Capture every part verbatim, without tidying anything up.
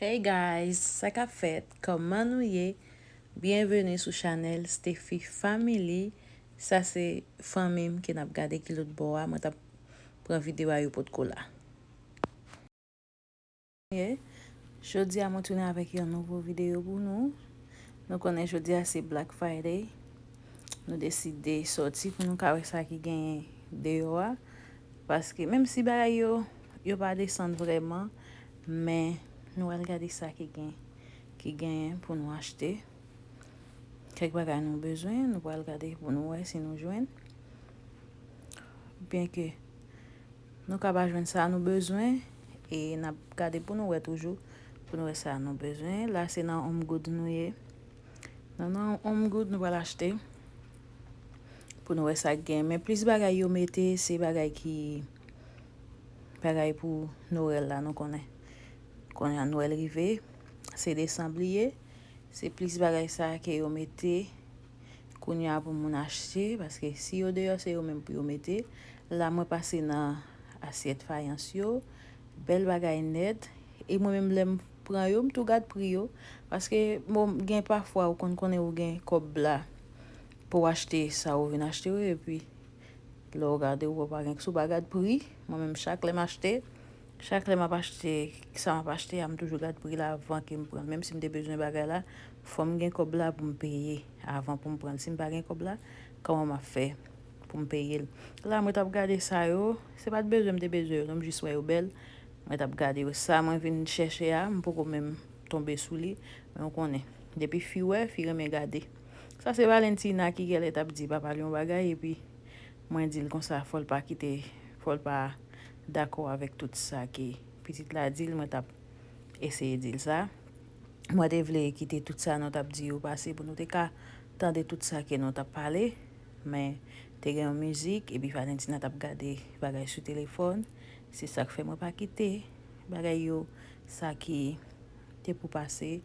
Hey guys, sa k ap fèt? Kòman nou ye? Byenveni sou chanèl Stefy Family. Sa se fanmi m ke n ap gade ki lòt bò a. Mwen t ap pran videyo a, yo potko la. Ye. Jodi a mwen tounen avèk yon nouvo videyo pou nou. Nou konnen jodi a se Black Friday. Nou deside sòti pou nou ka wè sa ki genyen deyò a. Paske menm si bagay yo, yo pa desann vrèman, men nou al gade sa ki gen, ki genyen pou nou achte. Kèk bagay nou bezwen, nou pral gade pou nou wè si nou jwenn. Byenke nou ka pa jwenn sa nou bezwen, e n ap gade pou nou wè toujou, pou nou wè sa nou bezwen. La se nan Home Good nou ye. Nan, nan Home Good nou pral achte pou nou wè sa k gen. Men plis bagay yo mete, se bagay ki, bagay pou Nwèl la, nou konnen. Kounye a Nwèl rive, se desanm li ye. Se plis bagay sa ke yo mete kounye a pou moun achte, paske si yo deyò, se yo menm pou yo mete. La, mwen pase nan asyèt fayans yo. Bèl bagay nèt. E mwen menm, lè m pran yo, m tou gad pri yo. Paske, bon, gen pafwa ou konn konnen ou gen kòb la pou w achte sa ou vin achte yo, epi lè w gade, ou wè pa gen, si w pa gad pri, mwen menm, chak lè m achte, chak lè m ap achte, sa m ap achte a, m toujou gad pri la avan ke m pran l. Menm si m te bezwen bagay la, fò m gen kòb la pou m peye avan pou m pran l. Si m pa gen kòb la, kòman m ap fè pou m peye l? La, mwen t ap gade sa yo, se pa t bezwen m te bezwen yo, non, m jis wè yo bèl. Mwen t ap gade yo. Sa mwen vin chèche a, m poko menm tonbe sou li, men w konnen. Depi fi wè, fi renmen gade. Sa se Valentina ki gèlè t ap di papa l yon bagay, epi mwen di l konsa, fò l pa kite, fò l pa dakò avèk tout sa ke pitit la di l, mwen t ap eseye di l sa. Mwen te vle kite tout sa nou t ap di yo pase pou nou te ka tande tout sa ke nou t ap pale, men te gen yon mizik, epi Valentina t ap gade bagay sou telefòn. Se sa k fè mwen pa kite bagay yo, sa ki te pou pase,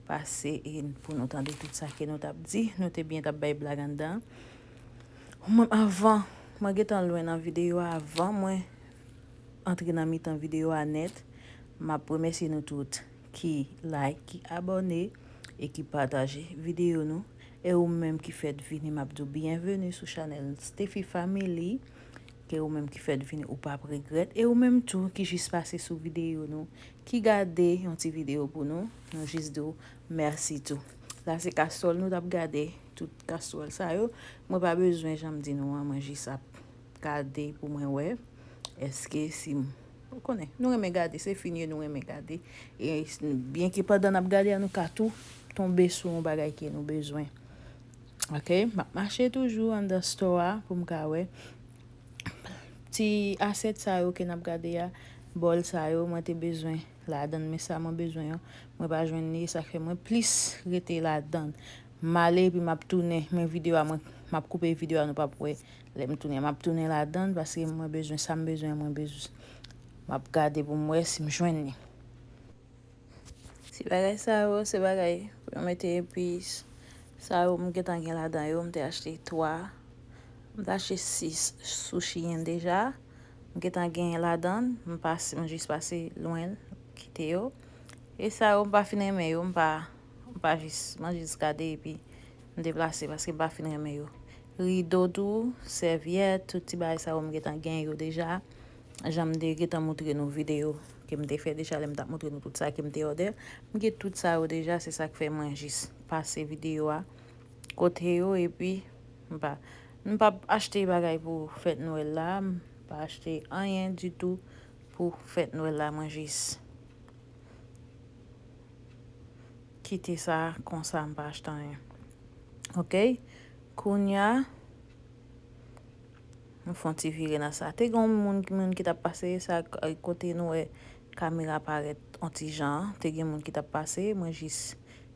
pase, e pou nou tande tout sa ke nou t ap di. Nou te byen t ap bay blag anndan. Mwen, avan, mwen gentan lwen nan videyo a, avan mwen antre nan mitan videyo a nèt, m ap remèsye nou tout ki like, ki abòne e ki pataje videyo nou. E ou menm ki fèk vini, m ap di w byenveni sou chanèl Stefy Family. Ke ou menm ki fèk vini, ou p ap regrèt. E ou menm tou ki jis pase sou videyo nou, ki gade yon ti videyo pou nou, nou jis di w mèsi tou. La se kastwòl nou t ap gade, tout kastwòl sa yo. Mwen pa bezwen jan m di nou an, mwen jis ap gade pou mwen wè èske si m, ou konnen, nou renmen gade, se fi n ye, nou renmen gade. E byenke pandan n ap gade a, nou ka tou tonbe sou yon bagay ke nou bezwen. Ok, m ap mache toujou anndan store a pou m ka wè. Ti asyèt sa yo ke n ap gade a, bòl sa yo, mwen te bezwen ladann, men sa mwen bezwen an, mwen pa jwenn li, sa fè mwen plis rete ladann. M ale epi m ap tounen, men videyo a, mwen, m ap koupe videyo a, nou p ap wè. Lè m tounen, m ap tounen ladann paske mwen bezwen sa m bezwen, mwen bezwen. M ap gade pou m wè si m jwenn li. Ti bagay sa yo, se bagay pou yo mete epis. Sa yo, m gentan gen ladan yo, m te achte twa. M te achte sis sushi yen deja. M gentan gen ladan, m pase, m jis pase lwen l, kite yo. E sa yo, m pa fin renmen yo, m pa, m pa jis, mwen jis gade epi m deplase paske m pa fin renmen yo. Rido tou, sèvyèt, tout ti bagay sa yo, m gentan gen yo deja. Jan m te gentan montre nou videyo ke m te fè deja, lè m t ap montre nou tout sa ke m te òdè. M gen tout sa yo deja, se sa k fè mwen jis pase videyo a kote yo, epi m pa, m p ap achte bagay pou fèt Nwèl la, m pa achte anyen ditou pou fèt Nwèl la, mwen jis kite sa konsa, m pa achte anyen. Ok? Kounye a, m fè yon ti vire nan sa. Te gen yon moun, moun ki t ap pase, sa, kote nou wè kamera parèt yon ti jan an. Te gen moun ki t ap pase, mwen jis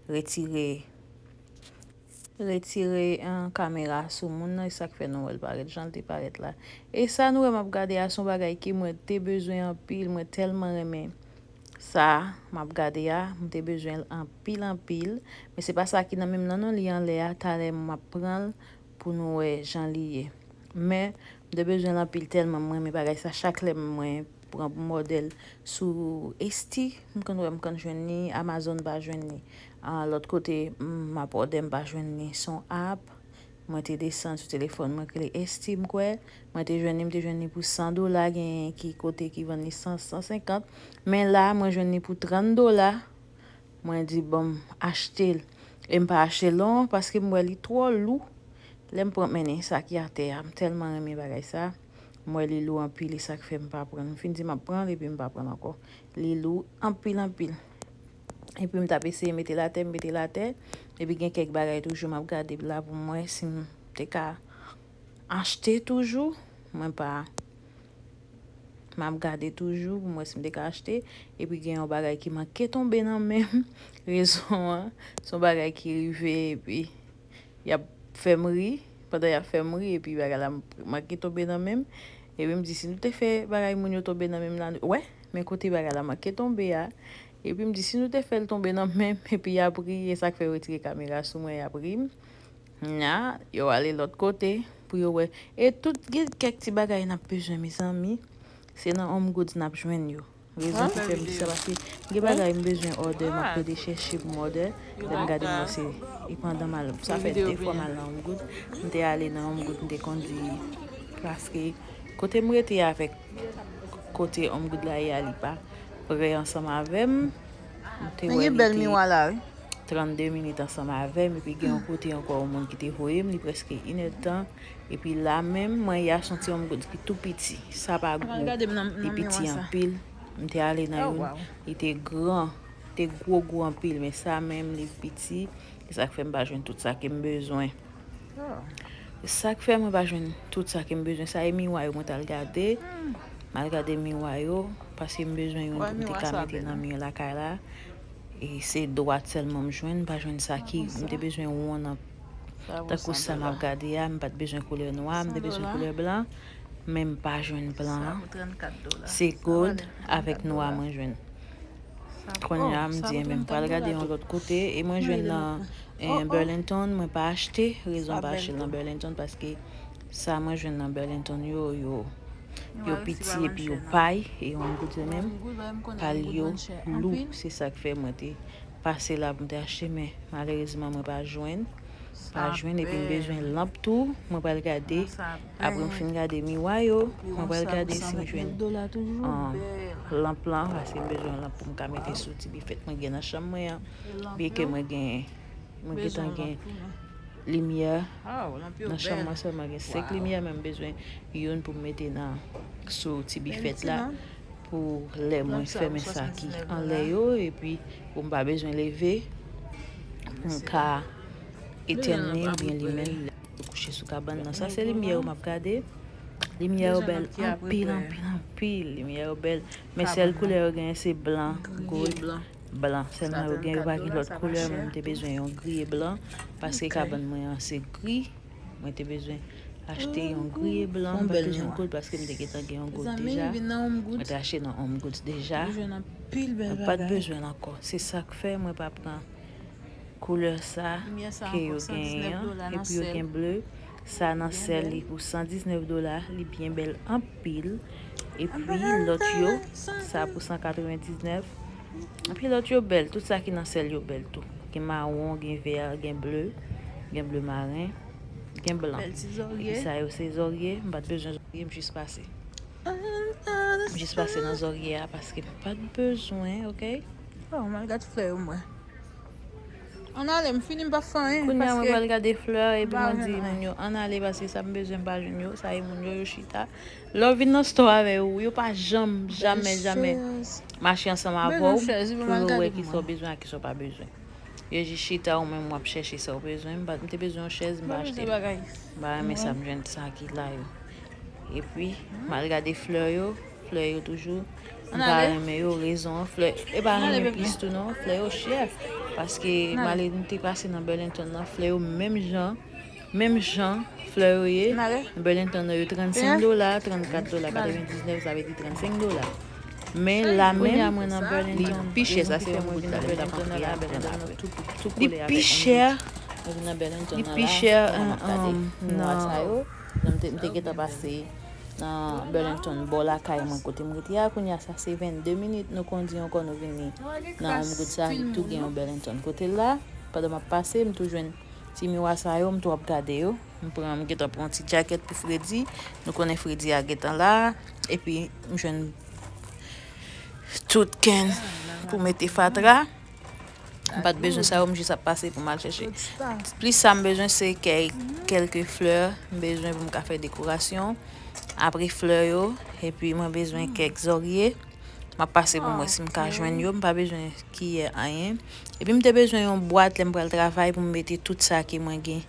retire, retire, eh, kamera sou moun nan, e sa k fè nou wè l parèt jan l te parèt la. E sa nou wè m ap gade a, se yon bagay ke mwen te bezwen anpil, mwen tèlman renmen sa m ap gade a, m te bezwen l anpil, anpil. Men se pa sa ki nan men m nan non, li anlè a, talè m ap pran l pou nou wè jan li ye. Men, m te bezwen l anpil tèlman m renmen bagay sa. Chak lè mwen pran pou mòdèl sou Etsy, m konn wè, m konn jwenn li, Amazon m pa jwenn li. Ah, lòt kote m ap òdè, m pa jwenn li, se yon app. Mwen te desann sou telefòn mwen, k rele Etsy, m kwè. Mwen te jwenn li, m te jwenn li pou san dola, gen ki kote ki vann li san, san senkant. Men la, mwen jwenn li pou trant dola. Mwen di, bon, m achte l. E m pa achte l non, paske m wè li twò lou. Lè m pran, mennen sa ki atè a, m tèlman renmen bagay sa. M wè li lou anpil, e sa k fè m pa pran l. M fin di m ap pran l, epi m pa pran l ankò. Li lou anpil, anpil. Epi m t ap eseye mete l atè, m mete l atè. Epi gen kèk bagay toujou m ap gade la pou m wè si m te ka achte toujou. Mwen pa M ap gade toujou pou m wè si m te ka achte. Epi gen yon bagay ki manke tonbe nan men m. Rezon an, se yon bagay ki rive epi y ap fè m ri. Pandan y ap fè m ri, epi bagay la manke tonbe nan men m. Epi m di, si nou te fè bagay moun yo tonbe nan men m la, nou, wè, men kote bagay la manke tonbe a. Epi m di, si nou te fè l tonbe nan men m, epi y ap ri, e sa k fè yo retire kamera sou mwen, y ap ri m. Nya, yo ale lòt kote pou yo wè. E tout gen kèk ti bagay n ap bezwen, mezanmi, se nan Home Goods n ap jwenn yo. Rezon ki fè m di sa, paske gen bagay m bezwen òdè, m ap plede chèche pou m òdè. Lè m gade m wè se, e pandan m al, sa fè de fwa m al nan Home Goods. M te ale nan Home Goods, m te konn di, paske kote m rete avèk kote Home Goods la ye a, li pa pre ansanm avè m. M te wè li te trannde minit ansanm avè m, epi gen yon kote ankò yon moun ki te voye m, li prèske inèdtan. Epi la menm, mwen ye a se yon ti Home Goods ki tou piti. Sa pa gwo, li piti anpil. M te ale nan youn, li te gran, te gwo gwo anpil, men sa menm, li piti. E sa k fè m pa jwenn tout sa ke m bezwen. Sa k fè mwen pa jwenn tout sa ke m bezwen. Sa e miwa yo mwen t al gade. M al gade miwa yo, paske m bezwen youn pou m te ka mete nan mi lakay la. E se dwat sèlman m jwenn, m pa jwenn sa ki, m te bezwen wonn an. Tankou sa m ap gade a, m pa t bezwen koulè nwa, m te bezwen koulè blan, men m pa jwenn blan an. Se gold avèk nwa mwen jwenn. Kounye a, m di, enben, m pral gade yon lòt kote, e mwen jwenn nan, eh, Burlington, mwen pa achte, rezon m pa achte l nan Burlington, paske sa mwen jwenn nan Burlington yo, yo, yo piti epi yo pay, e yon goud yo menm, pal yo lou, se sa k fè mwen te pase la pou m te achte, men malerezman mwen pa jwenn. Pa jwenn, epi m bezwen lanp tou. Mwen pral gade. Apre m fin gade miwa yo, mwen pral gade si m jwenn, ah, lanp lan, paske m bezwen lanp pou m ka mete sou ti bifèt mwen gen nan chanm mwen an. Byenke mwen gen, mwen gentan gen limyè nan chanm mwen, sèlman gen senk limyè, men m bezwen youn pou m mete nan, sou ti bifèt la. Pou lè mwen fèmen sa ki anlè yo, epi pou m pa bezwen leve, pou m ka etèn li oubyen limen l lè yo kouche sou kabann nan. Sa se limyè yo m ap gade. Limyè yo bèl anpil, anpil, anpil. Limyè yo bèl. Men sèl koulè yo genyen se blan, gold, blan. Sèlman yo gen, yo pa gen lòt koulè, men m te bezwen yon gri e blan, paske kabann mwen an se gri. Mwen te bezwen achte yon gri e blan, m pa t bezwen gold paske m te gentan gen yon gold deja. Mwen te achte nan Home Goods deja. Mwen pa t bezwen l ankò. Se sa k fè mwen pa pran koulè sa ke yo genyen an. Epi yo gen ble. Sa nan sèl li pou san diznèf dola. Li byen bèl anpil. Epi lòt yo, sa pou san katrevendiznèf. Epi lòt yo bèl. Tout sa ki nan sèl yo bèl tou. Gen mawon, gen vè, gen ble, gen ble maren, gen blan. Epi sa yo se zòrye, m pa t bezwen zòrye, m jis pase. M jis pase nan zòrye a paske m pa t bezwen, oke? Oh, m al gade flè yo mwen. Ann ale, m fini, m pa fè anyen. Kounye a mwen pral gade flè epi mwen di moun yo ann ale paske sa m bezwen m pa jwenn yo, sa e moun yo, yo chita. Lè w vin nan store avè yo, yo pa janm, jamè, jamè mache ansanm avè w pou yo wè kisa w bezwen ak kisa w pa bezwen. Yo jis chita, ou menm w ap chèche sa w bezwen. M pa, m te bezwen yon chèz, m pa achte l. M pa renmen sa m jwenn sa ki la yo. Epi, m al gade flè yo, flè yo toujou. M pa renmen yo, rezon an, flè, e pa renmen plis tou non, flè yo chè. Paske m ale, m te pase nan Burlington nan, flè yo menm jan, menm jan, flè yo ye. Nan Burlington nan yo trannsenk dola, trannkat dola, katrevendiznèf, sa vle di trannsenk dola. Men la menm, li pi chè, sa se yon goud la, lè m t ap antre a, li pi chè, li pi chè, nan, m te gentan pase nan Burlington, bò lakay mwen, kote m rete a. Kounye a, sa se vennde minit nou kondi ankò, nou vini nan Home Goods la, li tou gen yon Burlington kote l la. Pandan m ap pase, m tou jwenn ti miwa sa yo, m tou ap gade yo. M pran, m gentan pran yon ti djakèt pou fredi. Nou konnen fredi a gentan la. Epi, m jwenn tout kenn pou mete fatra. M pa t bezwen sa yo, m jis ap pase pou m al chèche. Plis sa m bezwen, se kèk, kèlke flè m bezwen pou m ka fè dekorasyon. Apre flè yo, epi mwen bezwen kèk zòrye. M ap pase pou m wè si m ka jwenn yo. M pa bezwen kiyè, anyen. Epi m te bezwen yon bwat lè m pral travay pou m mete tout sa ke mwen gen,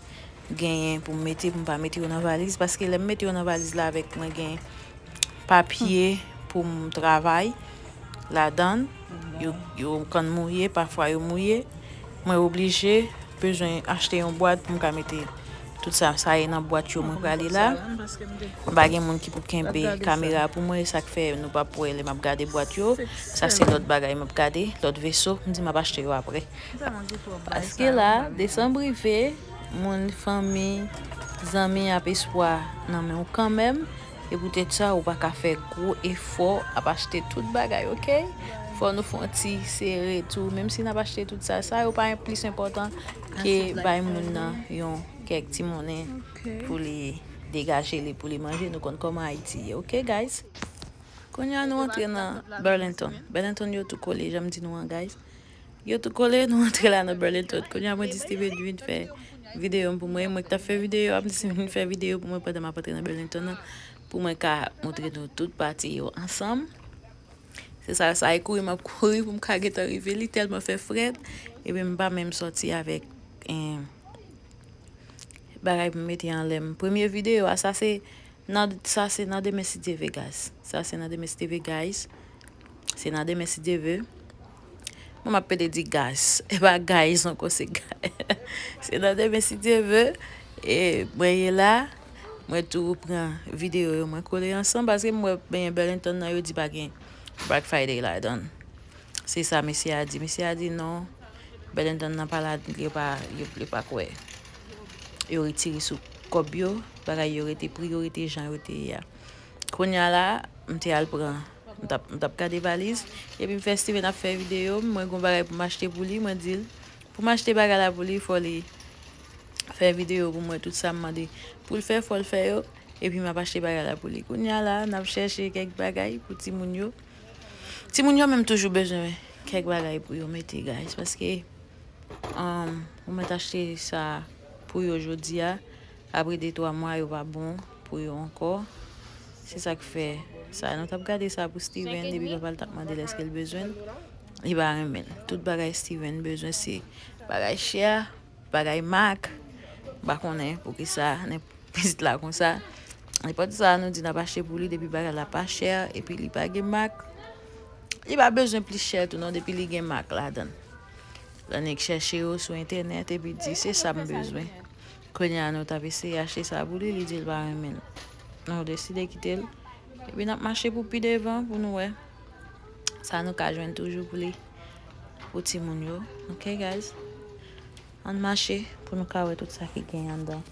genyen pou m mete, pou m pa mete yo nan valiz. Paske lè m mete yo nan valiz la avèk mwen gen papye pou m travay ladan l, yo, yo konn mouye, pafwa yo mouye. Mwen oblije bezwen achte yon bwat pou m ka mete tout sa, sa ye nan bwat yo mwen prale la. M pa gen moun ki pou kenbe kamera pou mwen, e sa k fè nou p ap wè lè m ap gade bwat yo. Sa se lòt bagay m ap gade, lòt veso, m di m ap achte yo apre. Paske la, desanm rive, moun, fanmi, zanmi ap espwa nan men w kanmenm. E poutèt sa, ou pa ka fè gwo efò ap achte tout bagay, oke? Fò nou fè yon ti sere tou, menm si n ap achte tout sa, sa yo pa plis enpòtan ke bay moun nan yon kèk ti monnen pou li degaje li, pou li manje. Nou konn kòman Ayiti ye, oke, guys? Kounye a, nou antre nan Burlington. Burlington yo tou kole, jan m di nou an, guys. Yo tou kole, nou antre la nan Burlington. Kounye a, mwen di Steven vin fè videyo m pou mwen. Mwen ki t ap fè videyo a, m di Steven vin fè videyo pou mwen pandan m ap antre nan Burlington nan, pou mwen ka montre nou tout pati yo ansanm. Se sa, sa e kouri m ap kouri pou m ka gentan rive. Li tèlman fè frèt. Epi m pa menm sòti avèk, eh, bagay pou m mete anlè m. Premye videyo a, sa se nan, sa se nan demen si Dye vle, guys. Sa se nan demen si Dye vle, guys. Se nan demen si Dye vle. Mwen m ap pede di guys. E pa guys ankò, se guy. Se nan demen si Dye vle. E mwen ye la. Mwen tou pran videyo yo, mwen kole ansanm paske m wè benyen Burlington nan yo di pa gen Black Friday ladan l. Se sa mesye a di. Mesye a di non, Burlington nan pa la, yo pa, yo, yo pa kwè. Yo retire sou kòb yo, bagay yo rete, pri yo rete jan yo te ye a. Kounye a la, m te al pran, m t ap, m t ap gade valiz, epi m fè Steven ap fè videyo, mwen gon bagay pou m achte pou li, mwen di l, pou m achte bagay la pou li, fò li fè videyo pou mwen, tout sa m mande pou l fè, fò l fè yo, epi m ap achte bagay la pou li. Kounye a la, n ap chèche kèk bagay pou timoun yo. Timoun yo menm toujou bezwen kèk bagay pou yo mete, guys, paske, um, ou mèt achte sa pou yo jodi a, apre de twa mwa, yo pa bon pou yo ankò. Se sa k fè sa. Nou t ap gade sa pou Steven, epi papa l t ap mande l èske l bezwen l. Li pa renmen l. Tout bagay Steven bezwen, se bagay chè, bagay mak. M pa konnen poukisa, pitit la konsa. Nenpòt sa nou di n ap achte pou li, depi bagay la pa chè, epi li pa gen mak, li pa bezwen plis chè tou non, depi li gen mak ladan l. L annik chèche yo sou entènèt, epi di, "Se sa m bezwen." Kounye a, nou t ap eseye achte sa pou li, li di l pa renmen l. Nou deside kite l, epi n ap mache pou pi devan pou nou wè sa nou ka jwenn toujou pou li, pou timoun yo. Ok, guys? Ann mache pou nou ka wè tout sa ki gen anndan.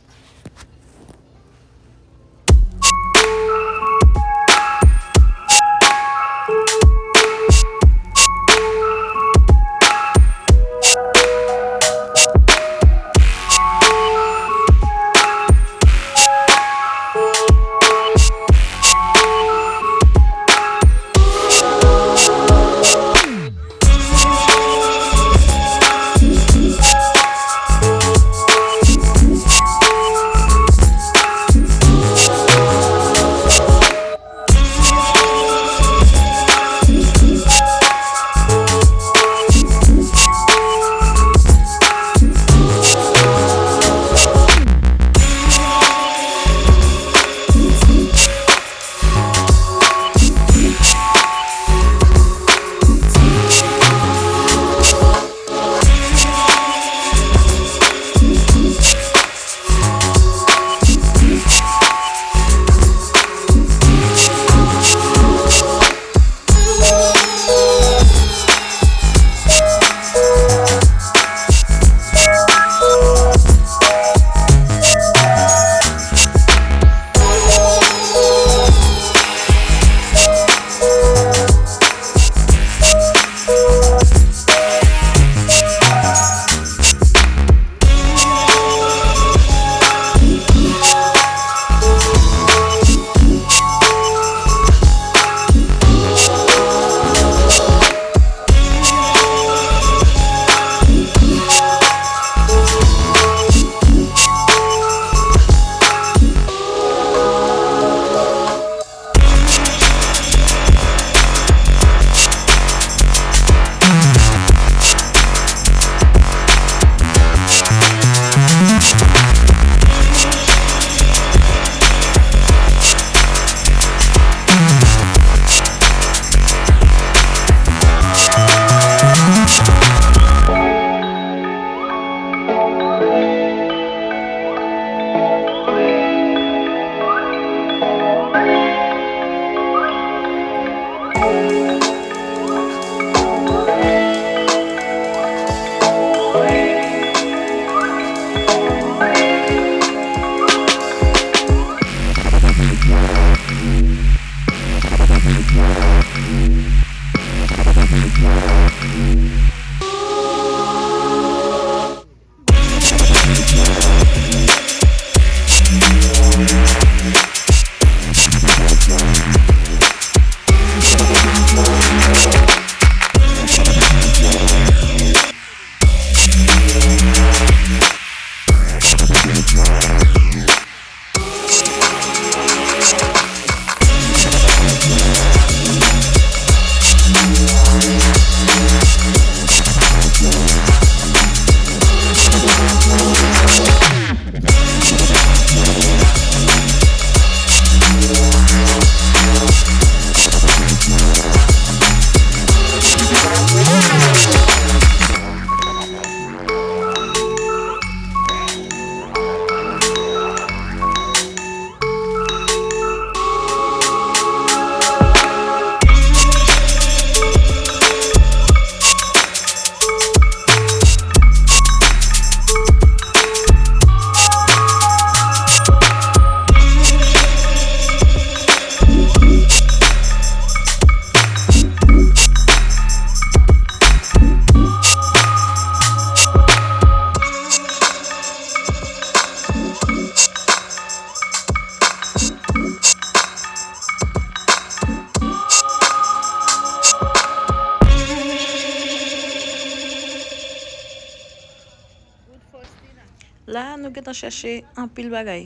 La, nou gentan chèche anpil bagay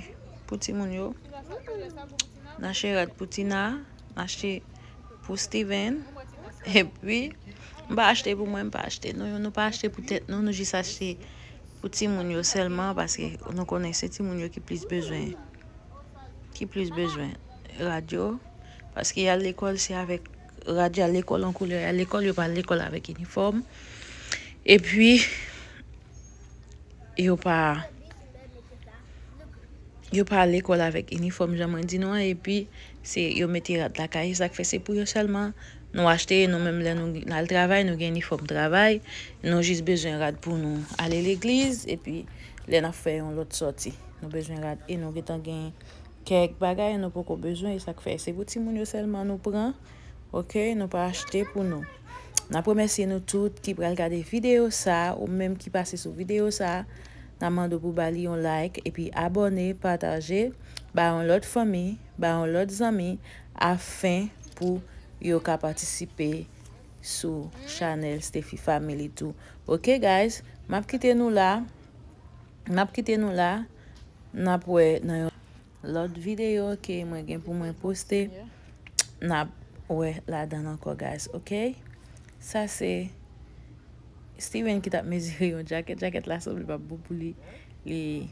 pou timoun yo. N achte rad pou Tina, n achte pou Steven. Epi, m pa achte pou mwen, m pa achte. Nou, nou pa achte pou tèt nou, nou jis achte pou timoun yo sèlman, paske nou konnen se timoun yo ki plis bezwen, ki plis bezwen rad yo. Paske y al lekòl, se avèk rad, y al lekòl an koulè, y al lekòl, yo pa al lekòl avèk inifòm. Epi, yo pa yo pa al lekòl avèk inifòm jan mwen di nou an, epi se yo mete rad lakay, sa k fè se pou yo sèlman nou achte, nou menm lè nou al travay, nou gen inifòm travay, nou jis bezwen rad pou nou ale legliz, epi lè n ap fè yon lòt sòti, nou bezwen rad, e nou gentan gen kèk bagay nou poko bezwen, e sa k fè se pou timoun yo sèlman nou pran, oke, nou pa achte pou nou. N ap remèsye nou tout ki pral gade videyo sa, ou menm ki pase sou videyo sa, n ap mande w pou ba li yon like, epi abòne, pataje, ba yon lòt fanmi, ba yon lòt zanmi, afen pou yo ka patisipe sou chanèl Stefy Family tou. Oke, guys, m ap kite nou la. M ap kite nou la. N ap wè nan yon lòt videyo ke mwen gen pou mwen poste. N ap wè ladan l ankò, guys, oke? Sa se Steven ki t ap mezire yon djakèt. Djakèt la sanble p ap bon pou li. Li,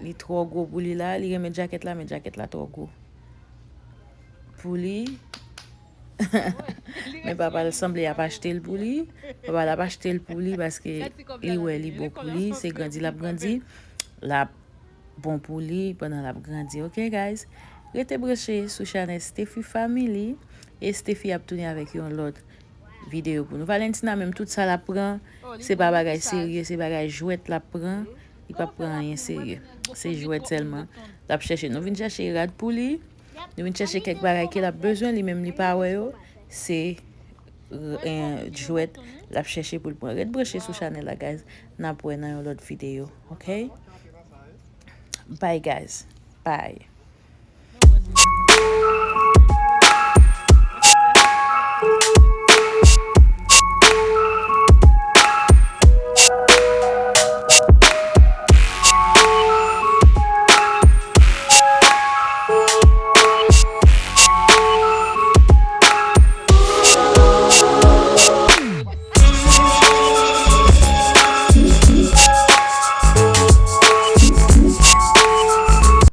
li twò gwo pou li la. Li renmen djakèt la, men djakèt la twò gwo pou li. Men papa l sanble ap achte l pou li. Papa l ap achte l pou li paske li wè li bon pou li. Se grandi l ap grandi. L ap bon pou li pandan l ap grandi. Oke, guys? Rete branche sou chanèl Stefy Family. E Stefy ap tounen avèk yon lòt videyo pou nou. Valentina menm, tout sa l ap pran, se pa bagay serye, se bagay jwèt l ap pran. Li p ap pran anyen serye. Se jwèt sèlman l ap chèche. Nou vin chèche rad pou li. Nou vin chèche kèk bagay ke l ap bezwen, li menm li pa wè yo. Se, eh, jwèt l ap chèche pou l pran. Ret branche sou chanèl la, guys. N ap wè nan yon lòt videyo, oke? Bye, guys. Bye.